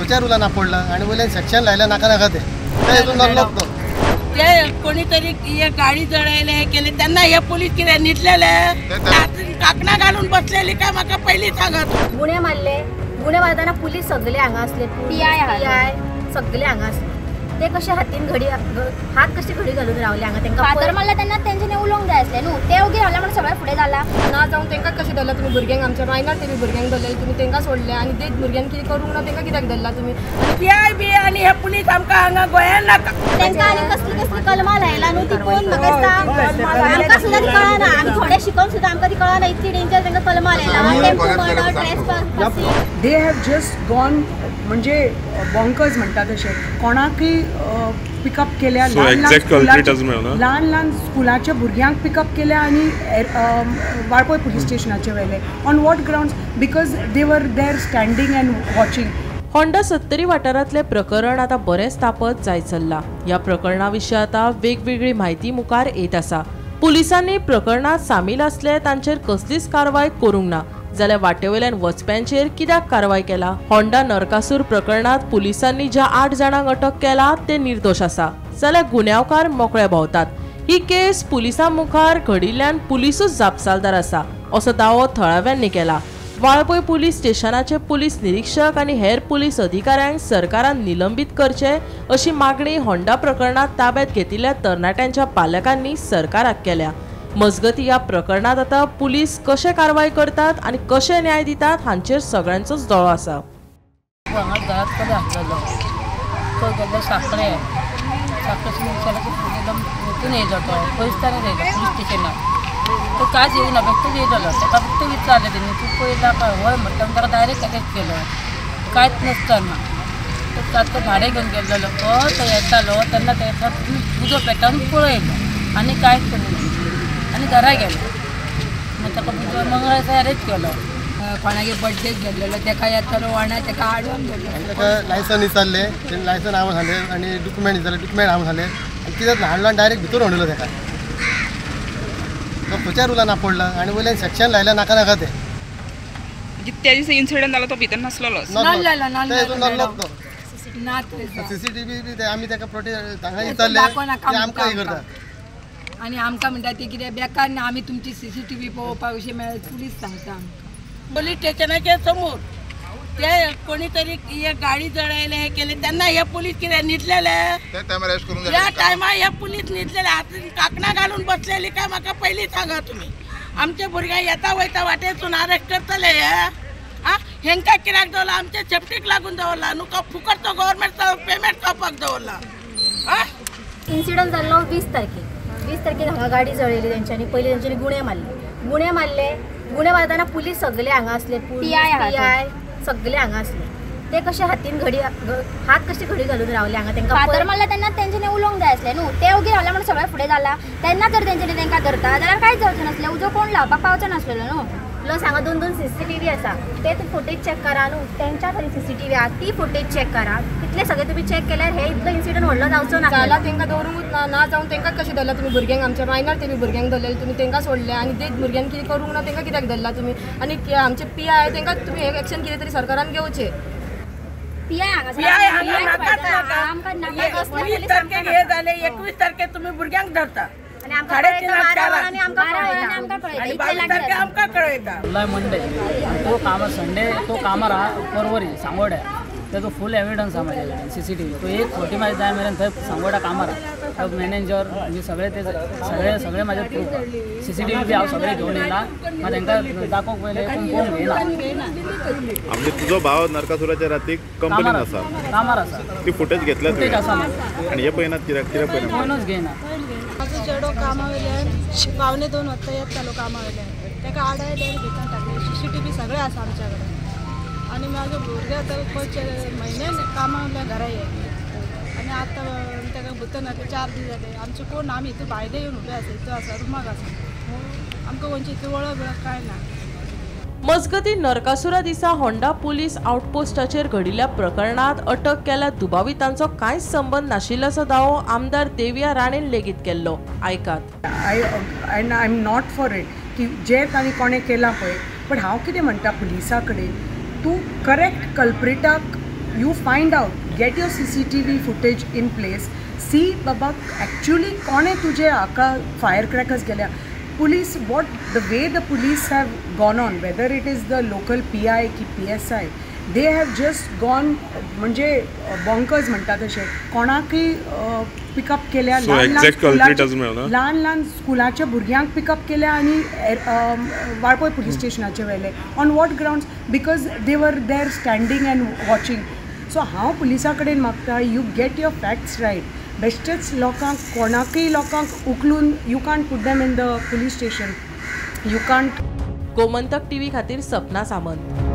खंयच्या रुलान आपडला आनी वयल्यान सेक्शन लायल्या नाका नाका ते हितून नल्लोच तो. ते कोणीतरी हे गाडी जळयले हे केले तेन्ना हे पुलीस कितें न्हिदलेले, काकणां घालून बसलेली काय म्हाका पयलीं सांगात. गुणे मारले, गुणे मारतना पुलीस सगळे हांगा आसले, पी I सगळे हांगा आसले. ते कशे हातीन घडी हात कशे घडी घालून रावले हांगा तेंकां फातर मारला तेन्ना तेंच्यांनी उलोवंक जाय आसलें न्हू, ते ओगी रावले म्हणून सगळें फुडें जाला. ना जावन तेंकां कशें धरला तुमी भुरग्यांक, आमच्या मायनर तेमी भुरग्यांक धरलेले तुमी तेंकां सोडले आनी ते भुरग्यांक कितें करूंक ना तेंकां कित्याक धरला तुमी? पी I बी आनी हे पुलीस आमकां हांगा गोंयान नाका. तेंकां आनी कसली कसली कलमां लायला न्हू ती पळोवन म्हाका दिसता आमकां सुद्दां ती कळना, आमी थोडे शिकोवन सुद्दां आमकां ती कळना, इतली डेंजर तेंकां कलमां लायला. Tempo murder, trespassing, they have just gone म्हणजे बॉंकर्स म्हणटा तशें कोणाकय पिकअप केल्या, ल्हान ल्हान स्कुलाच्या भुरग्यांक पिकअप केल्या आनी वाळपय पुलीस स्टेशनाचे व्हेले. On what grounds? Because they were there standing and watching. Honda Sattari वाठारांतलें प्रकरण आतां बरेंच तापत जायत चल्लां. ह्या प्रकरणा विशीं आतां वेगवेगळी म्हायती मुखार येत आसा. पुलिसांनी प्रकरणांत सामील आसले तांचेर कसलीच कारवाय करूंक ना जाल्यार वाटेवयल्यान वचप्यांचेर कित्याक कारवाय केला? होंडा नरकासूर प्रकरणांत पुलिसांनी ज्या 8 जाणांक अटक केला ते निर्दोश आसा जाल्यार गुन्यांवकार मोकळे भोंवतात. ही केस पुलिसां मुखार घडिल्ल्यान पुलिसूच जापसालदार आसा असो दावो थळाव्यांनी केला. वाळपय पुलीस स्टेशनाचे पुलीस निरीक्षक आनी हेर पुलीस अधिकाऱ्यांक सरकारान निलंबीत करचे अशी मागणी होंडा प्रकरणांत ताब्यात घेतिल्ल्या तरणाट्यांच्या पालकांनी सरकाराक केल्या. मजगती ह्या प्रकरणांत आतां पुलीस कशे कारवाय करतात आनी कशे न्याय दितात हांचेर सगळ्यांचोच दोळो आसा. हांगा घरात कडेन आसलेलो तो गेल्लो साखळे साखळे हितून येयलो तो पयसताना येयलो पुलीस स्टेशनार, तो कांयच येवना बेश्टोच येयलो. ताका फक्त विचारलें तेणी तूं पयला काय हय म्हटल्यार ताका डायरेक्ट अरेस्ट केलो कांयच नासतना. तो भाडें घेवन गेल्लो तो येतालो तेन्ना तेका उजो पेटोवन पळयलो आनी कांयच करूंक ना आनी घरा गेलो. मागीर ताका मंगळार अरेस्ट केलो. कोणागे बड्डेक गेल्लेलो तेका येतालो वाणा तेका हाडून गेलो. ताका लायसन विचारलें, तेणें लायसन हांव सांगलें आनी डॉक्युमेंट विचारलें, डॉक्युमेंट हांव सांगलें आनी कितें हाडलो आनी डायरेक्ट भितर व्हडलो ताका. तो खंयच्या रुलान आपडला आनी वयल्यान सेक्शन लायल्या नाका नाका ते. त्या दिसा इन्सिडंट जाला तो भितर नासलेलो, नल्लोच तो. सीसीटीव्ही बी आमी ताका प्रोटेस्ट हांगा विचारलें आमकां हें करता आनी आमकां म्हणटा ती कितें बेकार ना, आमी तुमची सीसीटीव्ही पळोवपाक अशें मेळत पुलीस सांगता आमकां. पुलीस स्टेशनाच्या समोर ते कोणीतरी हे गाडी जळयले हे केले तेन्ना हे पुलीस कितें न्हिदलेले, त्या टायमार हे पुलीस न्हिदलेले, हातीन काकणां घालून बसलेली काय म्हाका पयलीं सांगा तुमी. आमचे भुरगे येता वयता वाटेसून अरेस्ट करतले हे. आं हेंकां कित्याक दवरला? आमचे सेफ्टीक लागून दवरला न्हू, फुकट तो गव्हर्मेंट पेमेंट खावपाक दवरला. आं इन्सिडंट जाल्लो 20 तारखेक, 20 तारखेक हांगा गाडी जळयली तेंच्यांनी. पयलीं तेंच्यांनी गुणे मारले, गुणे मारले, गुणे मारतना पुलीस सगळे हांगा आसले, पी I सगळे हांगा आसले. ते कशे हातीन घडी हात कशे घडी घालून रावले हांगा तेंकां फातर मारला तेन्ना तेंच्यांनी उलोवंक जाय आसलें न्हू, ते ओगी रावले म्हणून सगळें फुडें जाला. तेन्ना जर तेंच्यांनी तेंकां धरता जाल्यार कांयच जावचें नासलें, उजो कोण लावपाक पावचो नासलेलो न्हू. प्लस हांगा 2 2 सीसीटीव्ही आसा, ते फुटेज चॅक करा न्हू, तेंच्या थंय सीसीटीव्ही आसा ती फुटेज चॅक करा. तितले सगळे तुमी चॅक केल्यार हे इतलो इन्सिडंट व्हडलो जावचो ना. जाला तेंकां दवरूंकूच ना, ना जावन तेंकां कशें धरला तुमी भुरग्यांक? आमच्या मायनर तेमी भुरग्यांक धरलेले तुमी तेंकां सोडले आनी ते भुरग्यांक कितें करूंक ना तेंकां कित्याक धरला तुमी? आनी आमचे पी I तेंकां तुमी एक्शन कितें तरी सरकारान घेवचें. पी I हांगा 20 तारखेक हे जाले, 21 तारखेक तुमी भुरग्यांक धरता, 3:30 आमकां कळयता. मंडे तो कामार, संडे तो कामार आहा परवरी सांगोड्या, तेजो फूल एविडन्स आहा म्हाजे कडेन सीसीटीव्ही. तो एक फोटी म्हाजे जाय मेरेन थंय सांगोड्या कामार आहा, मॅनेजर म्हणजे सगळे ते सगळे सगळे म्हाजे प्रूफ आहा. सीसीटीव्ही बी हांव सगळे घेवन येयला, मात तेंकां दाखोवंक पयलें कोण पळोवंक घेयना. म्हणजे तुजो भाव नरकासुराच्या राती कंपनीन आसा, कामार आसा, ती फुटेज घेतल्या फुटेज आसा आनी हे पळयनात कित्याक? कित्याक पळयना? कोणूच घेयना. म्हाजो चेडो कामा वयल्यान 1:45 वाजता येतालो कामा वयल्यान, ताका आडायले आनी भितर टाकले. सीसीटीव्ही सगळें आसा आमच्या कडेन. आनी म्हाजो भुरगो आतां खंयचे म्हयन्यान कामा वयल्यान घरा येयले आनी आतां ताका भितर घातले 4 दीस जाले. आमचे कोण आमी हितून भायले येवन उबे आसा, हितून आसा रुमाक आसा, आमकां खंयची हितून वळख बिळख कांय ना. मजगती नरकासुरा दिसा होंडा पुलीस आउटपोस्टाचेर घडिल्ल्या प्रकरणात अटक केल्या दुबावितांचो कांयच संबंद नाशिल्ल्याचो दावो आमदार देविया राणेन लेगीत केल्लो. आयकात. I and I am not for it की जे तांणी कोणें केलां पळय, बट हांव कितें म्हणटा पुलिसा कडेन, तूं correct कल्प्रिटाक You find out, get your CCTV footage in place, see बाबा एक्चुअली कोणें तुजे हाका फायर क्रॅकर्स केल्या. Police, what the way the police have gone on, whether it is the local PI की PSI, they have just gone म्हणजे bonkers म्हणटा तशें, कोणाकय पिकअप केल्या, ल्हान ल्हान स्कुलाच्या भुरग्यांक पिकअप केल्या आनी वाळपय पुलीस स्टेशनाचे व्हेले. On what grounds? Because they were there standing and watching. So हांव पुलिसा कडेन मागता, you get your facts right. बेश्टेच लोकांक, कोणाकय लोकांक उखलून you can't put them in the police station, you can't. Gomantak TV खातीर सपना सामंत.